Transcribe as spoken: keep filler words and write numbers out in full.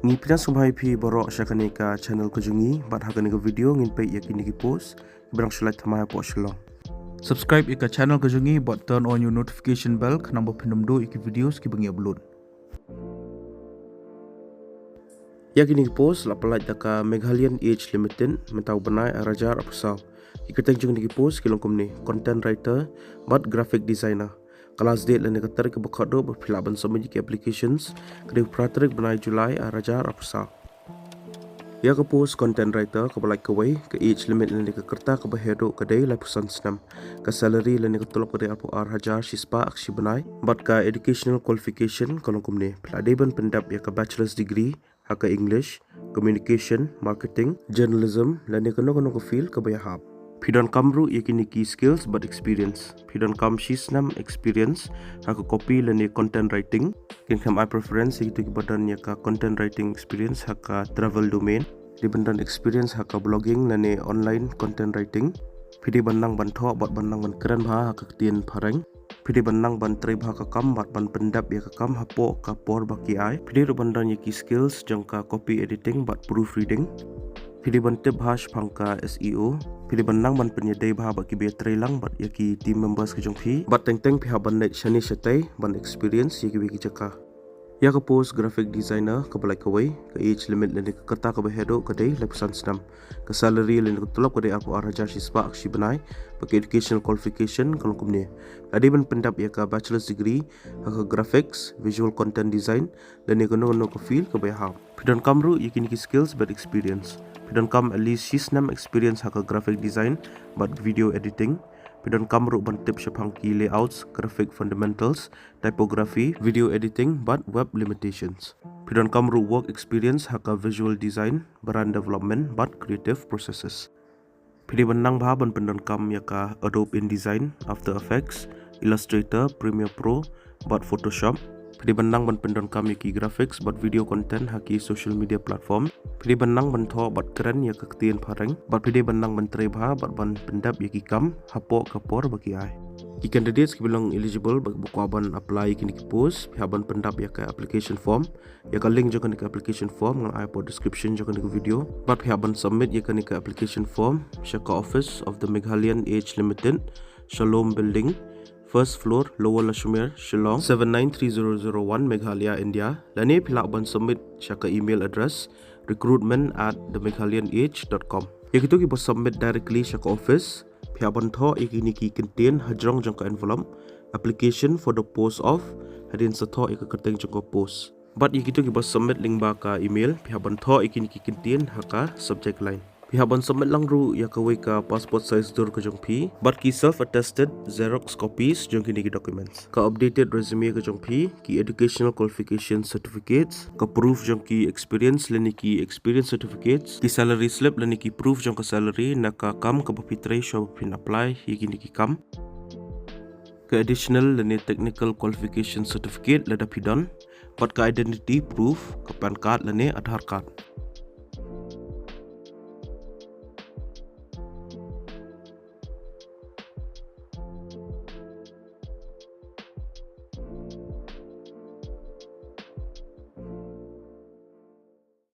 Ngi pdiang sngewbha ïa phi baroh sha kane ka channel ka jong ngi, bad ha kane ka video ngin peit ïa kine ki post kiba dang shu lait thymmai hapoh Shillong. Subscribe ïa ka channel ka jong ngi bad turn on your notification bell khnang ba phin ym duh ïa ki videos kiba ngi upload. Ïa kine ki post la pyllait da ka Meghalayan Age Limited mynta u bnai ar hajar arphew saw. Ki kyrteng jong kine ki post ki long kumne: content writer bad graphic designer. Ka last date lane ka tarik kaba khatduh ba phi lah ban submit ïa ki applications ka dei u phra tarik bnai July ar hajar arphew saw. Ïa ka post content writer kaba lait kawei, ka age limit lane ka rta kaba heh duh ka dei laiphew san snem. Ka salary lane ka tulop ka dei arphew ar hajar shispah ar shi bnai. Bad ka educational qualification ka long kumne: phi la dei ban pyndep ïa ka bachelor's degree ha ka English, communication, marketing, journalism lane kano kano ka field kaba ïahap. Phi donkam ruh ïa kine ki skills bad experience. Phi donkam shi snem experience ha ka copy lane content writing. Kin kham ai preference ïa kito kiba don ïa ka content writing experience ha ka travel domain. Dei ban don experience ha ka blogging lane online content writing. Phi dei ban nang ban thoh bad ban nang ban kren bha ha ka ktien phareng. Phi dei ban nang ban trei bha ka kam bad ban pyndep ïa ka kam hapoh ka por ba ki ai. Phi dei ruh ban don ïa ki skills jong ka copy editing bad proofreading. Phi dei ban tip bha shaphang ka S E O. Phi dei ban nang ban pynïadei bha bad kiba ïatrei lang bad ïa ki team members ka jong phi. Bad teng teng phi hap ban leit shane shatei ban experience ïa kiwei ki jaka. Ïa ka post graphic designer kaba lait kawei, ka age limit lane ka rta kaba heh duh ka dei laiphew san snem. Ka salary lane ka tulop ka dei arphew ar hajar shispah ar shi bnai. Bad ka educational qualification ka long kumne: la dei ban pyndep ïa ka bachelor's degree ha ka graphics, visual content design lane kano kano ka field kaba ïahap. Phi donkam ruh ïa kine ki skills bad experience. Phi donkam at least shi snem experience ha ka graphic design bad video editing. Phi donkam ruh ban tip shaphang ki layouts, graphic fundamentals, typography, video editing bad web limitations. Phi donkam ruh work experience ha ka visual design, brand development bad creative processes. Phi dei ban nang bha ban pyndonkam ïa ka Adobe InDesign, After Effects, Illustrator, Premiere Pro bad Photoshop. Phi dei ban nang ban pyndonkam ïa ki graphics bad video content ha ki social media platform. Phi dei ban nang ban thoh bad kren ïa ka ktien phareng. Bad phi dei ban nang ban trei bha bad ban pyndep ïa ki kam hapoh ka por ba ki ai. Ki candidates kiba long eligible bad ba kwah ban apply ïa kine ki post, phi hap ban pyndep ïa ka application form. Ïa ka link jong kane ka application form ngan ai hapoh description jong kane ka video. Bad phi hap ban submit ïa kane ka application form sha ka office of the Meghalayan Age Limited, Shalom Building, first floor, Lower Lashmer, Shillong seven nine three zero zero one, Meghalaya, India. Lane phi lah ban submit sha ka email address recruitment at the meghalayan age dot com. Ïa kito kiba submit directly sha ka office, phi hap ban thoh ïa kine ki kyntien hajrong jong ka envelope: application for the post of, hadien sa thoh ïa ka kyrteng jong ka post. Bad ïa kito kiba submit lyngba ka email, phi hap ban thoh ïa kine ki kyntien ha ka subject line. Phi hap ban submit lang ruh ïa kawei ka passport size dur ka jong phi bad ki self attested xerox copies jong kine ki documents: ka updated resume ka jong phi, ki educational qualification certificates, ka proof jong ki experience lane ki experience certificates, ki salary slip lane ki proof jong ka salary na ka kam kaba phi trei shwa ba phin apply ïa kine ki kam, ka additional lane technical qualification certificate lada phi don, bad ka identity proof, ka PAN card lane Aadhaar card.